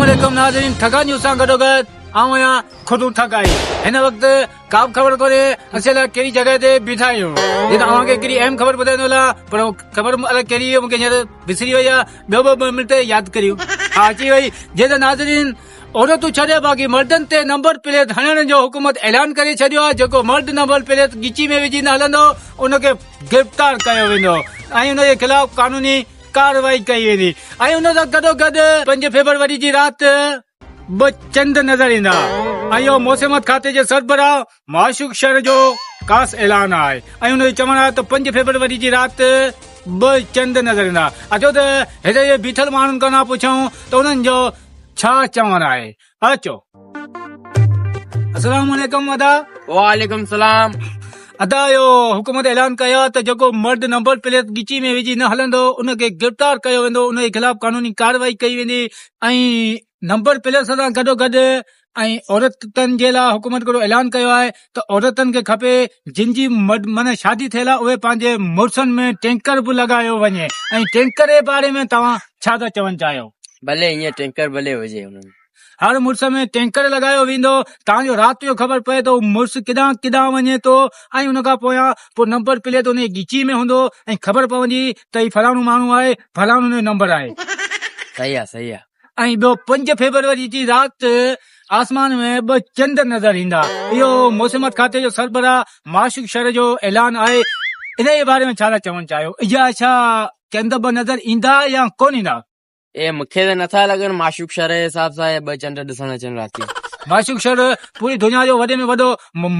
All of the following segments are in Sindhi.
عليڪم ناظرين ٺڳا نيوز سان گڏو گڏ آئون آهيان خود ٺڳائي هن وقت ڪا به خبر ڪونهي اسين الائي ڪهڙي جڳهه تي بيٺا آهيون جيئن ته اوهان کي هڪڙي اهم خبر ٻڌائيندو هلان پر خبر الائي ڪهڙي هئي مون کي هينئر وسري وئي آهي ٻيو به منٽ ياد ڪريو ها اچي وئي جيئن ته ناظرين عورتون ڇڏي باقي مردن تي نمبر پليٽ هڻڻ جو حڪومت اعلان ڪري ڇڏيو آهي جيڪو مرد نمبر پليٽ ڳچي ۾ وجهي نه هلندو ان کي گرفتار ڪيو ويندو ۽ ان جي خلاف قانوني ڪارروائي ڪئي ويندي ۽ ان سان گڏو گڏ پنج فيبروري جي رات به چنڊ نظر ايندا ۽ اهو موسميات کاتي جي سربراهه معشوق شھر جو خاص اعلان آهي ۽ ان جو چوڻ آهي ته پنج فيبروري جي رات به چنڊ نظر ايندا. اچو ته هتي جي بيٺل ماڻهن کان پڇون ته انهن جو ڇا چوڻ آهي. اچو. السلام عليڪم ادا. وعليڪم السلام. ادا اهو حڪومت اعلان ڪيو آهي ته جيڪو مرد نمبر پليٽ ڳچي ۾ وجهي نه هلندو ان کي گرفتار ڪيو ويندو ان جي خلاف قانوني ڪارروائي ڪئي ويندي ۽ نمبر پليٽ سان گڏو گڏ ۽ عورتن جي لاء حڪومت هڪڙو اعلان ڪيو آهي ته عورتن کي کپي جن جي معنيٰ شادي ٿيل آهي اهي پنهنجي مڙسن ۾ ٽينڪر به لڳايو وڃي ۽ ٽينڪر جي باري ۾ توهان ڇا ٿا چوڻ چاهيو؟ ڀلي ائين ٽينڪر ڀلي هجي انهن ۾. هر مڙس ۾ ٽينڪر لڳايو ويندو تان جو رات جو خبر پئي ته هو مڙس ڪيڏانهن ڪيڏانهن وڃي ٿو ۽ ان کان پويان پوء نمبر پليٽ ان جي ڳچي ۾ هوندو ۽ خبر پوندي ته هي فلاڻو ماڻهو آهي فلاڻو ان جو نمبر آهي. صحيح آهي صحيح آهي. ۽ ٻيو پنج فيبروري جي رات آسمان ۾ ٻه چنڊ نظر ايندا. اهو موسميات کاتي جو سربراهه معشوق شر جو اعلان آهي. انهيء باري ۾ ڇا ٿا چوڻ چاهيو؟ اها ڇا چنڊ به نظر ايندا يا ڪونه ايندا؟ اهي مون کي ته نٿا لڳن معشوق شر جي حساب سان اهي ٻه چنڊ ڏسڻ اچن رات جو. معشوق شر پوري دنيا جو وڏي ۾ وڏو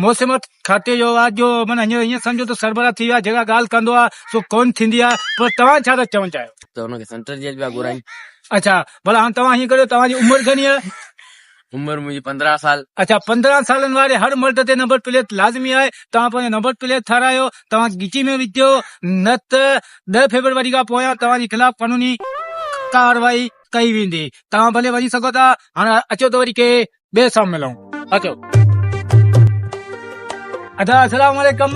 موسميات کاتي جو آهي جو معنيٰ هينئر ائين سمجهو ته سربراهه ٿي ويو آهي جيڪا ڳالهه ڪندو آهي سو ڪونه ٿيندي آهي پر توهان ڇا ٿا چوڻ چاهيو؟ ته ان کي سينٽر جيل پيا گهرائين. اڇا ڀلا هاڻ توهان هيئن ڪريو توهان جي عمر گهڻي آهي؟ عمر منهنجي 15 سال. اڇا 15 سالن واري هر مرد تي نمبر پليٽ لازمي آهي توهان پنهنجو نمبر پليٽ ٺهرايو توهان ڳچي ۾ وجهو نه ته 10 فيبروري کان پويان توهان جي خلاف قانوني ڪارروائي ڪئي ويندي توهان ڀلي وڃي سگهو ٿا هاڻ اچو ته وري ڪنهن ٻئي سان ملون اچو. ادا السلام عليڪم.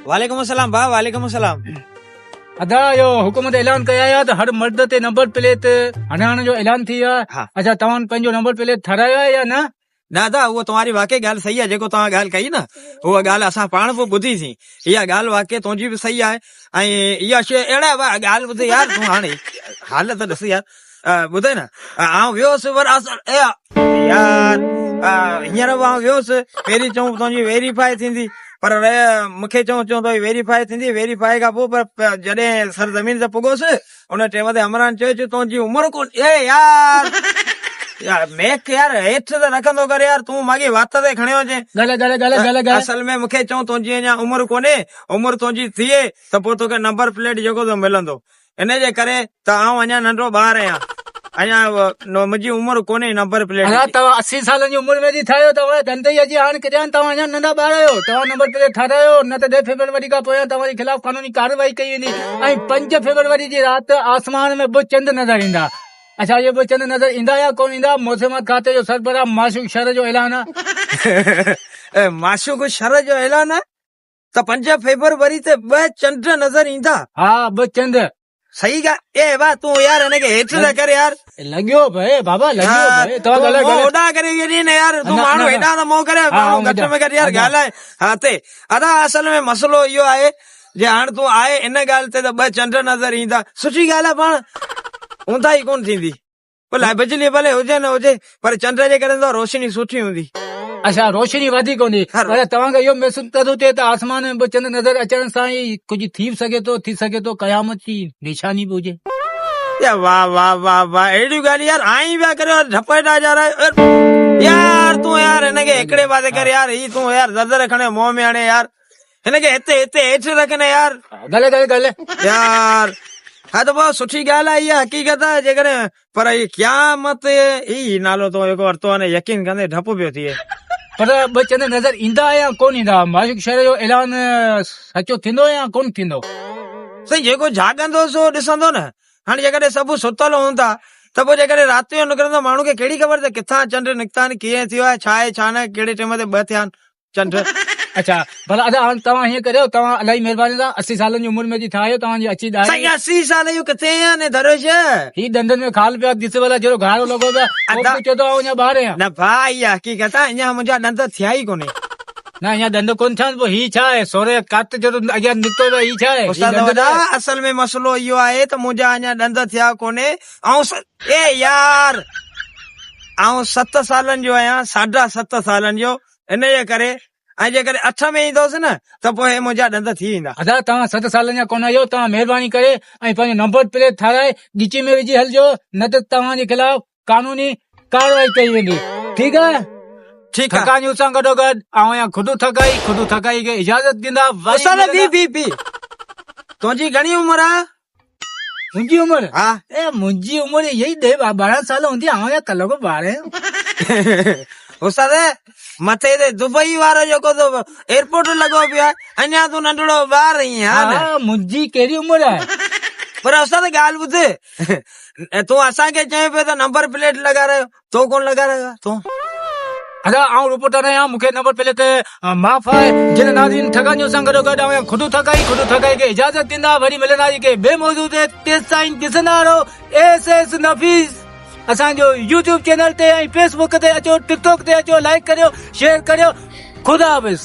وعليڪم السلام ڀاء وعليڪم السلام. ادا اهو حڪومت اعلان ڪيا آهي ته هر مرد تي نمبر پليٽ هڻائڻ جو اعلان ٿي ويو آهي اڇا توهان پنهنجو نمبر پليٽ ٺهرايو آهي يا نه؟ نه ادا اهو توهان جي واقعي ڳالهه صحيح آهي جيڪو توهان ڳالهه ڪئي نه اها ڳالهه اسان پاڻ به ٻڌي سين اها ڳالهه واقعي تنهنجي به صحيح آهي ۽ اها شيء اهڙا ڳالهه ٻڌ يار تون هاڻي حالت ڏس يار ٻڌ نه آئون ويو هوس پر يار هينئر به آئون ويو هوس پهرين چئون تنهنجي ويريفائي ٿيندي پر مونکي چئون چئون تو ويريفائي ٿيندي ويريفائي کان پوء پر جڏهن سرزمين تي پڳوس ان ٽيم تي عمران چيو چي تنهنجي عمر ڪون اي يار يار ميڪ يار هيٺ ته رکندو ڪر يار تون ماڳي وات تي کڻيو اچين ڳالهه ڳالهه ڳالهه ڳالهه ڳالهه اصل ۾ مونکي چئون تنهنجي اڃا عمر ڪونهي عمر تنهنجي ٿئي ته پوء توکي نمبر پليٽ جيڪو ته ملندو ان جي ڪري ته آئون اڃا ننڍو ٻار آهيان اڃا منهنجي عمر ڪونهي نمبر پليٽ اڃا توهان 80 سالن جي عمر ۾ ٿي ٺاهيو توهان ڌنڌ ئي اچي هاڻ ڪٿي آهن توهان اڃا ننڍا ٻار آهيو توهان نمبر پليٽ ٺارايو نه ته 10 فيبروري کان پويان توهان جي خلاف قانوني ڪارروائي ڪئي ويندي ۽ 5 فيبروري جي رات آسمان ۾ به چنڊ نظر ايندا اڇا اهي به چنڊ نظر ايندا يا ڪونه ايندا موسميات کاتي جو سربراهه معشوق شر جو اعلان آهي معشوق شر جو اعلان آهي ته پنج فيبروري تي ٻه چنڊ نظر ايندا. ها ٻه چنڊ. صحيح ڳالهه اي با تون يار هن کي هيٺ نه ڪر يار. لڳيو پئي بابا لڳيو پئي تو ڳالهاء ڳالهاء هوڏانهن ڪري ويٺي نه يار تون ماڻهو هيڏانهن ته منهن ڪري ماڻهو گهٽ ۾ گهٽ يار ڳالهاء ها تي ادا اصل ۾ مسئلو اهو آهي جي هاڻ تون آهي ان ڳالهه تي ته ٻه چنڊ نظر ايندا سٺي ڳالهه آهي پاڻ اونداهي ڪونه ٿيندي. ڀلا بجلي ڀلي هجي نه هجي پر چنڊ جي ڪري ته روشني سٺي هوندي. اڇا روشني وڌيڪ هوندي پر توهان کي اهو محسوس نٿو ٿئي ته آسمان ۾ به چنڊ نظر اچڻ سان ئي ڪجهه ٿي به سگهي ٿو ٿي سگهي ٿو قيامت جي نشاني به هجي. يا واه واه واه واه اهڙيون ڳالهيون يار آئين پيا ڪريو ڍپ هيٺان جا يار تون يار هن کي هڪڙي پاسي ڪر يار هي تون يار زر کڻي منهن ۾ هڻي يار هن کي هتي هتي هيٺ رک نه يار. گل گل گل. يار ها ته بابا سٺي ڳالهه آهي اها حقيقت آهي جيڪڏهن پر هي قيامت هي نالو تو جيڪو ورتو آهي نه يقين ڪندي ڍپ پيو ٿئي. پر ٻه چند نظر ايندا يا ڪون ايندا معشوق شهر جو اعلان سچو ٿيندو يا ڪون ٿيندو. سائين جيڪو جاڳندو سو ڏسندو نه هاڻي جيڪڏهن سڀ ستل هوندا ته پوء جيڪڏهن رات جو نڪرندو ماڻهو کي ڪهڙي خبر ته ڪٿان چنڊ نڪتا آهن ڪيئن ٿيو آهي ڇا آهي ڇا نه ڪهڙي ٽيم تي ٻه ٿيا آهن چنڊ. اڇا ڀلا ادا هاڻ توهان هيئن ڪريو توهان الاهي مهرباني سان 80 سالن جي عمر ۾ اچي ٿيا آهيو توهان جي اچي ڏاهي سائين 80 سال جو ڪٿي آهيان ني درويش هي ڏندن ۾ خال پيا ڏس ڀلا جهڙو گهارو لڳو پيو آهي ادا چئي ٿو آئون اڃا ٻار آهيان نه ڀاء اها حقيقت آهي اڃا منهنجا ڏند ٿيا ئي ڪونهي نه اڃا ڏند ڪونه ٿيا آهن پوء هي ڇا آهي سوري ڪات جهڙو اڳيان نڪتو پيو هي ڇا آهي استاد وڏا اصل ۾ مسئلو اهو آهي ته منهنجا اڃا ڏند ٿيا ڪونهي آئون اي يار آئون ست سالن جو آهيان ساڍا ست سالن جو انهيء ڪري ۽ جيڪڏهن اٺ ۾ ايندوس نه ته پوء هي منهنجا ڏند ٿي ويندا. ادا توهان ست سالن جا ڪونه آهيو توهان مهرباني ڪري ۽ پنهنجو نمبر پليٽ ٺاهرائي ڳچي ۾ وجهي هلجو نه ته توهان جي خلاف قانوني ڪارروائي ڪئي ويندي ٺيڪ آهي. ٺيڪ آهي. ٿڪا نيوز سان گڏوگڏ آئون آهيان خدو ٿڪائي خدو ٿڪائي کي اجازت ڏيندا وري استاد ملندا. بي بي بي تنهنجي گهڻي عمر آهي؟ منهنجي عمر ها اي منهنجي عمر اها ئي ڏهه 12 سال هوندي آئون اڃا ڪلهه ٻار آهيان. استاد مٿي تي دبئي وارو جيڪو تو ايئرپورٽ لڳو پيو آهي اڃا تون ننڍڙو ٻار آهين ها نه؟ ها منهنجي ڪهڙي عمر آهي. پر استاد ڳالهه ٻڌ تون اسان کي چئين پيو ته نمبر پليٽ لڳارايو تو ڪون لڳارايو آهي تون؟ ادا آئون رپورٽر آهيان مون کي نمبر پليٽ معاف آهي جن ناظرين ٺڳان جو سان گڏو گڏ آئون خدو ٿڪائي خدو ٿڪائي کي اجازت ڏيندا وري ملندا ڪي ٻئي موضوع تي تيستائين ڏسندا رهو ايس ايس نفيس اسان جو يوٽيوب چينل تي ۽ فيس بڪ تي اچو ٽڪ ٽاڪ تي اچو لائڪ ڪريو شيئر ڪريو خدا حافظ.